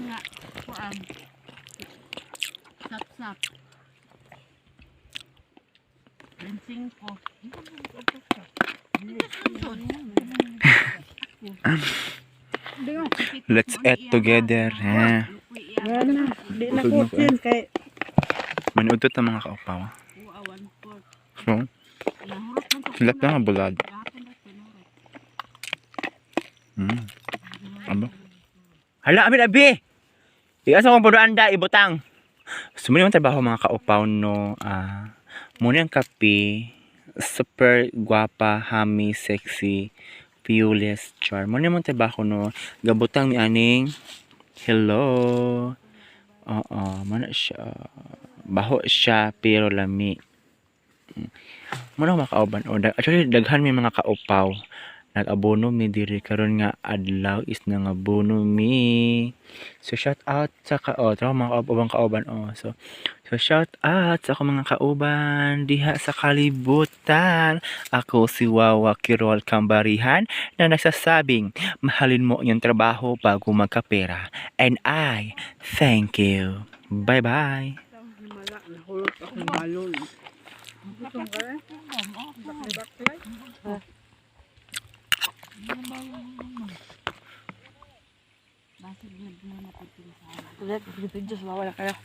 Nga kuan. Sap-sap. Rinsing ko. Let's eat together, ha. Wala na. Di na Busog na ko sin kay Manuudot ang mga kaupaw. So, silap na nga bulad. Abo. Hala, amin abi. Iasa kong punuan da, ibutang. So, muna yung trabaho, mga kaupaw, no. Ah, muna yung kape. Super guwapa, hami, sexy, fearless, charm. Muna yung trabaho, no. Gabutang ni aning. Hello. Oo, muna siya. Baho siya, pero lami. Muna mga kauban. O, actually, daghan may mga kaupaw. Nag-abono mi diri karon nga adlaw is nangabono mi. So shout out sa ka oh, tara mga kauban kauban oh. So shout out sa akong mga kauban diha sa kalibutan. Ako si Wawa Kirol Kambarihan na nagsasabing mahalin mo ang iyong trabaho bago magkapera. And I thank you. Bye bye. Wala, nahulot akong balon.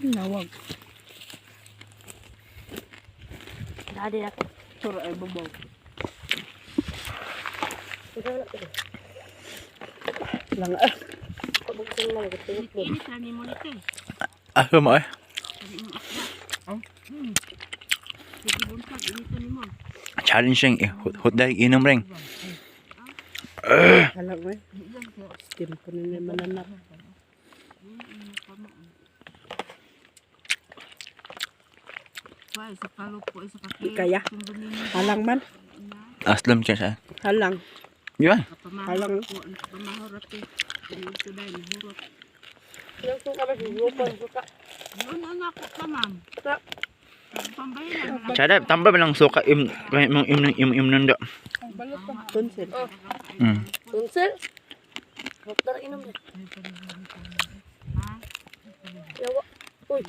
Nawag. Dadi na ko. Sure ay babaw. Lang ah. Init na ni mo nito. Ah, mo eh. Sige buntag, init na ni mo. Challenge ring eh. Hot, hot dahil inom ring. Halang eh. Steam ko na naman anak. Wa sa kalupo, sa Di kaya. Halang man. Aslam siya siya. Halang. Di ba? Halang. Pamahurot eh. Ito dahil nahurot. Yun ang ako ka, ma'am. Pambayan lang. Chada, tambal ba lang suka im im im im im nando. Tunsil. Tunsil. Doktor inom na. Yawa. Uy.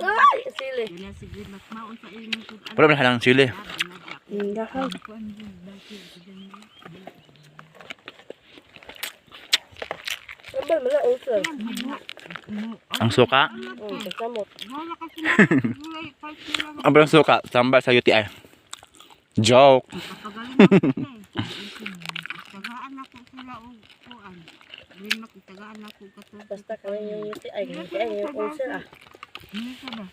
Ay, sili. Wala sige, magmaon sa inyong tudan. Wala ba halang sili? Dahan. Tambal mala ulcer. Ang suka? Oh, kasamot. Wala kasi na. Wala, five kilo. Ang parang suka, tambal sa UTI. Joke. Kapagaling ako eh. Tagaan ako sila og kuan. Green mak tagaan ako kato. Basta kami yung UTI, UTI yung ulcer ah. Hindi ka ba?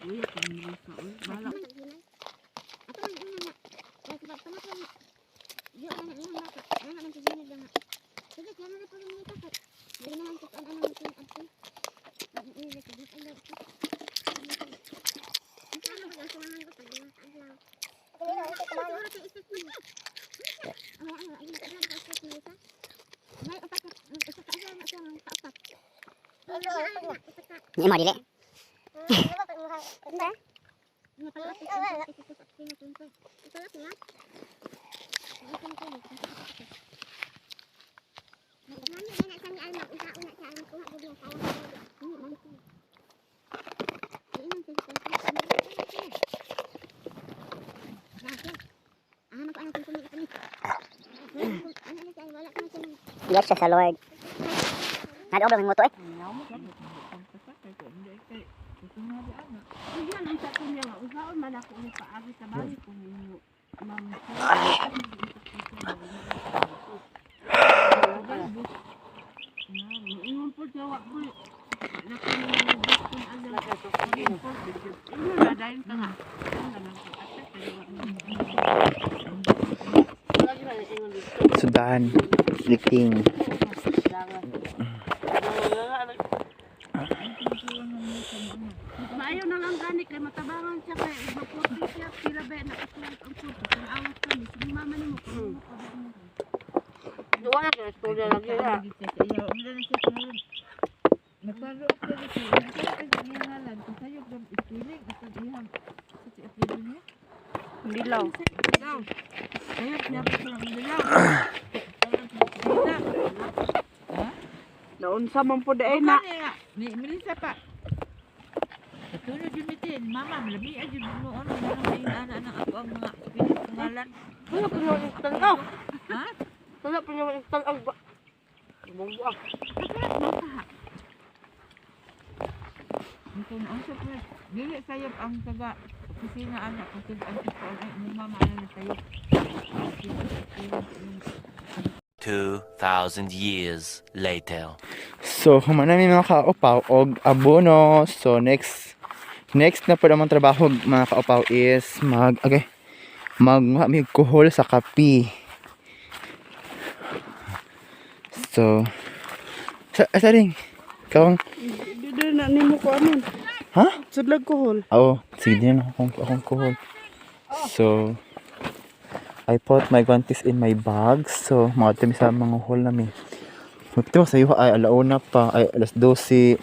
Uy, ako sa uy. Bala. Ni mo dili. Yes, sa Lord. Nag-obra mo to eh. Uy, yan ang sa kunya nga. Usaon man ako ni paagi sa bali kung ninyo. Ma'am. Ingon po jawa ko. Sudan. Liking. Maayo na lang gani kay matabangan siya kay maputi siya pila ba nakatuot ang puto kung awat kami sige mama nimo kung Duwa na kay istorya lagi na. Dilaw. Sayop niya pa silang dilaw. Naunsa man po dai na. Ni Melissa pa. Katulad yun mitin, mama, malami ay yun noon, ano may ana ng ako ang mga pinangalan. Wala pa naman yung tanaw. Ha? Wala pa naman yung tanaw ba? Bumbuang. Kung ang sa dili sayop ang taga opisina ana kung ang ang ay mo mama ana na sayop. 2,000 years later. So, human na mi mga kaupaw og abono. So, next na po naman trabaho mga kaupaw is mag, okay, mag mi kuhol sa kapi. So, sa ring, ikaw ang, Di na nimo ko anon. Ha? Sudlag kuhol. Oo, sige din akong kuhol. So, I put my guantes in my bag. So, mga timi sa mga hall nami. Magtiwa sa iyo ay alauna pa, ay alas 12.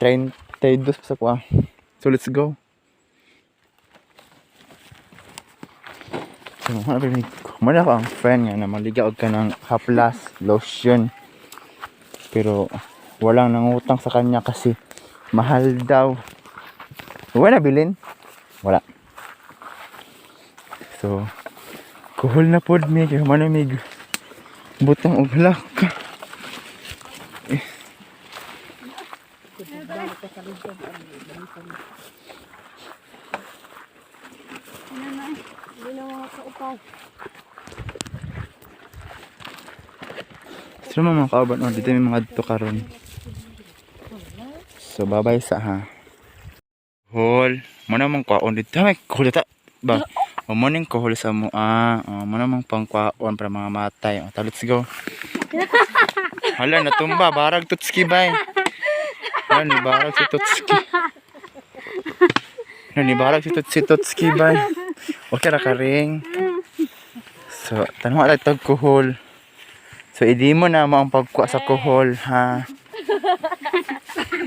32 pa sa kuha. So, let's go. So, mana ako ang friend nga na maliga og ka ng haplas lotion. Pero, walang nangutang sa kanya kasi mahal daw. Wala bilin? Wala. So, kuhol na pod mi kay human mig butang og lak. Eh. So mga kauban, oh, dito may mga dito karon. So babay sa ha. Hol, mo na mong kwaon dito. May kuhol ta. Ba. O mo ning kuhol sa mo ah. O mo na mong pangkwaon para mga matay. O, ta, let's go. Hala, natumba. Barag tutski bay. Hala, ni barag si tutski. Hala, ni barag si tutski bay. Okay ra ka ring. So, tanong ala tag kuhol. So, idi mo na mo ang pagkuha sa kuhol, ha?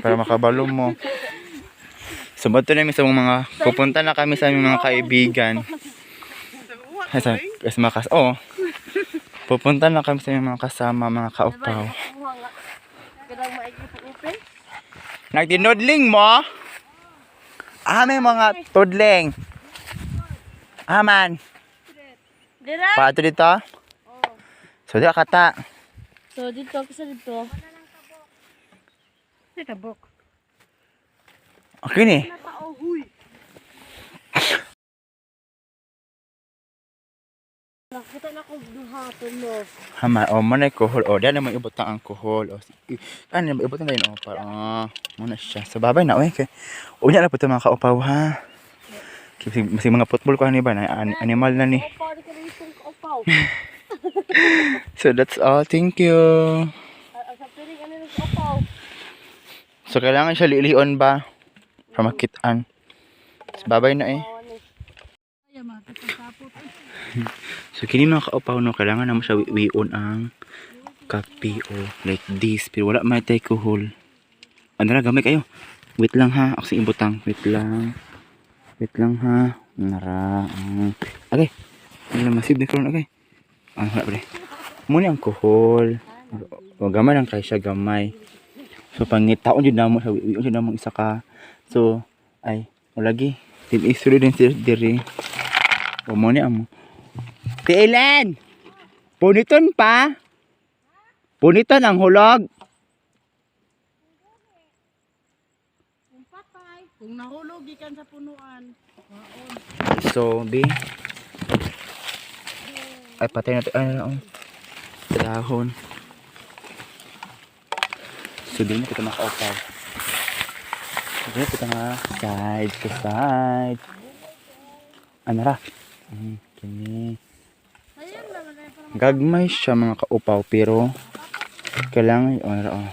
Para makabalo mo. So, bato namin sa mga, pupunta na kami sa aming mga kaibigan. Ay, sa mga oh. Pupunta na kami sa aming mga kasama, mga kaupaw. Kanang maigi po open. Nagtinodling mo? Ah, may mga tudling. Ah, man. Dira. Pato dito? So, di kata. So dito ako sa dito. Okay ni. Nakita na ko duha tulo. Hama, o, mo na yung kuhol. O, dahil naman ibutang ang kuhol. O, ano naman ibutang tayo, o, para, oh, muna siya. So, babay na, oy. Kay, unya na po ito mga kaupaw, ha? Kasi, kasi mga football ko, ano ba, na, animal na ni. Upaw di ka rin itong upaw. So, that's all. Thank you. Ang sa piring ano yung upaw. So, kailangan siya lilion ba? Para makitaan. So, babay na eh. So, kini mga kaupaw, no, kailangan na mo siya wion ang kape o like this. Pero wala may tayo kuhol. Ano na, gamay kayo. Wait lang ha. Ako sa ibutang. Wait lang. Wait lang ha. Nara. Okay. Ano na, masib na karon. Okay. Ah, wala pre. Muna ang kuhol. O, gamay lang kayo siya, gamay. So, pangitaon yun na mo siya. Wion yun na mo isa ka. So, ay, walagi. Team Isuri din sila diri. O, mo ni amo. Tiilan! Puniton pa! Puniton ang hulog! Kung nahulog gikan sa punuan. So, B. Ay, patay na ito. Ay, ano, oh. Dahon. So, di na kita makaupaw. Di na kita nga side to side. Ano ra? Kini. Gagmay siya mga kaupaw pero kailangan oh, ano ra, oh.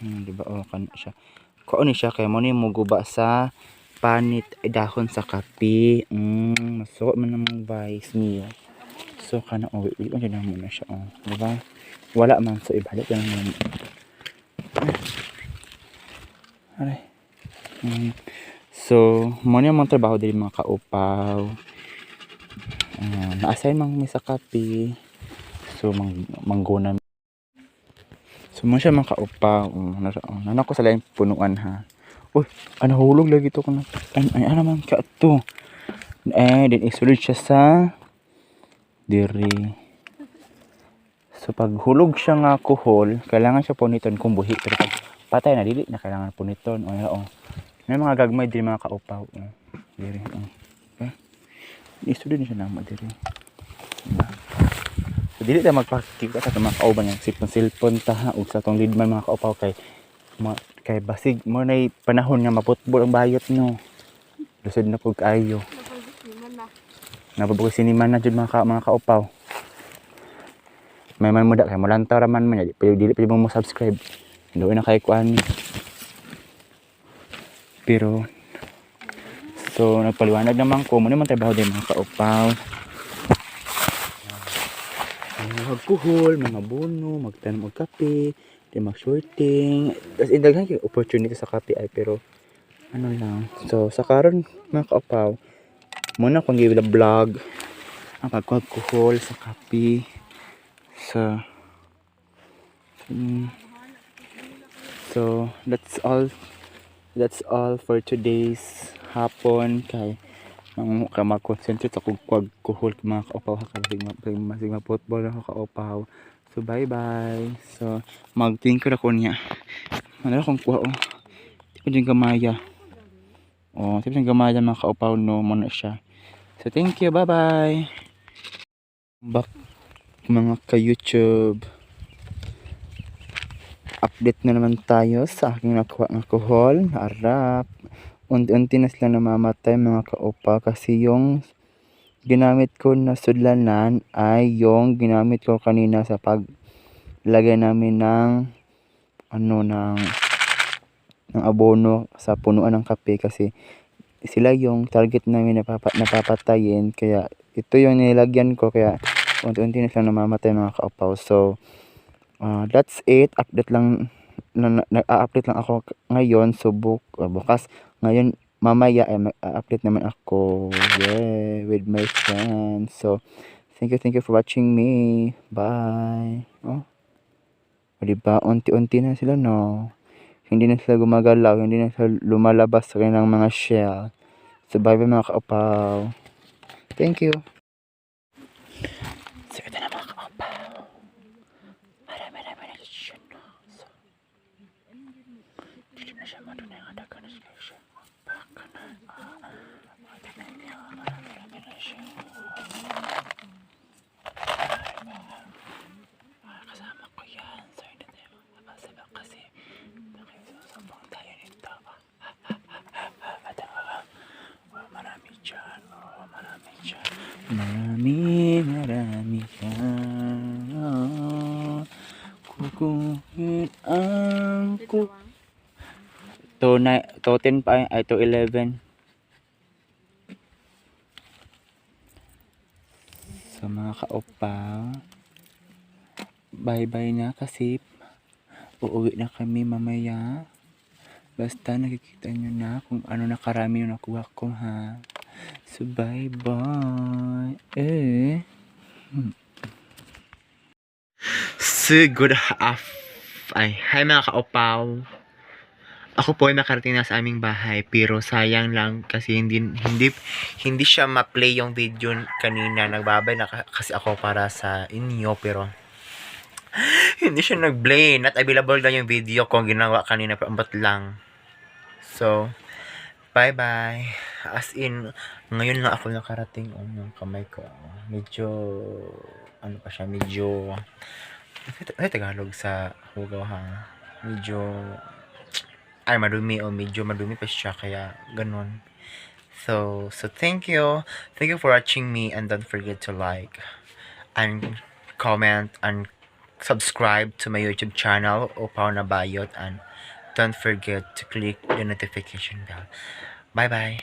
Di ba oh kan siya. Kuon ni siya kay mo ni muguba sa panit ay dahon sa kape. Masuot man ang vice niyo. So kana oh, wait, wait, na muna siya oh, di ba? Wala man so ibalik lang mo. Aray. So, mo ni ang mga trabaho diri mga kaupaw. Na-assign man mi sa kape. So, mangguna. So mo siya mga kaupaw. Oh, nana ko sa laing punuan ha. Uy, ano hulog lagi to kuno. Ay, ay ano man ka to. Eh, din isulod siya sa diri. So pag hulog siya nga kuhol, kailangan siya puniton kung buhi, pero pag patay na, dili na kailangan puniton. O oh, oh. May mga gagmay diri, mga kaupaw. Oh. Diri oh. Okay. Isulod na siya namo diri. Diba? So dili ta magpakita sa atong mga kauban nga silpon-silpon ta ha, ug sa atong leadman, mga kaupaw, kay kay basig mo nay panahon nga maputbol ang bayot, no. Lusod na pug kaayo. Napabuko siniman na jud, mga kaupaw. May man mo da kay molantaw ra man man di pa dili pa mo subscribe. Doon na kay kuan. Pero so nagpaliwanag naman ko mo naman trabaho din, mga kaupaw. Magkuhol, mga bono, magtanom og kape, di mag-shorting. As in, daghan kay opportunity sa kape ay, pero ano lang. So sa karon, mga kaupaw, muna kong gi-vlog ang pagkuhol sa kape. So, so that's all for today's hapon kay mang ka mag-concentrate sa kung kuhol, mga kaupaw ha, kay masig ma-football ako, kaupaw. So bye bye. So magtingko ra ko niya. Ano akong kuha, oh. Di ko din gamaya. Oh, di ko din gamaya, mga kaupaw, no, mo na siya. So thank you, bye bye. Back, mga ka-YouTube. Update na naman tayo sa aking nakuha ng kuhol. Harap. Unti-unti na sila namamatay, mga kaupaw, kasi yung ginamit ko na sudlanan ay yung ginamit ko kanina sa paglagay namin ng ano ng abono sa punuan ng kape kasi sila yung target namin na napapatayin, kaya ito yung nilagyan ko, kaya unti-unti na silang namamatay, mga kaupaw. So that's it. Update lang na, nag-a-update lang ako ngayon. So bukas ngayon, mamaya ay mag-update naman ako, yeah, with my friends. So thank you, thank you for watching me. Bye. Oh, o, diba, unti-unti na sila, no? Hindi na sila gumagalaw, hindi na sila lumalabas sa kanilang mga shell. So bye bye, mga kaupaw. Thank you. So ito na, mga kaupaw, marami marami na siya, no? So dito na siya, madunay nga dagan na siya siya. Baka na tignan niyo, marami marami na siya. Ah, kasama ko yan. So hindi tayo makakasaba kasi nakisusubong tayo nito. At oh, marami dyan. Oh, marami dyan. Marami, marami dyan. Oh, kukunin ang ku... To, to 10 pa, ay to 11. So mga kaupaw, bye-bye na kasi uuwi na kami mamaya. Basta nakikita nyo na kung ano na karami yung nakuha ko ha. So bye-bye. Eh. So good af ay, hi mga kaupaw. Ako po ay nakarating na sa aming bahay pero sayang lang kasi hindi hindi hindi siya ma-play yung video kanina. Nagbabay na kasi ako para sa inyo pero hindi siya nag-play. Not available na yung video ko ginawa kanina pero ambot lang. So, bye-bye. As in, ngayon lang ako nakarating. Oh, yung kamay ko. Oh, medyo, ano pa siya, medyo, ano Tagalog sa hugaw ha? Medyo, ay, madumi o medyo madumi pa siya kaya ganun. So thank you. Thank you for watching me and don't forget to like and comment and subscribe to my YouTube channel, Upaw na Bayot, and don't forget to click the notification bell. Bye bye.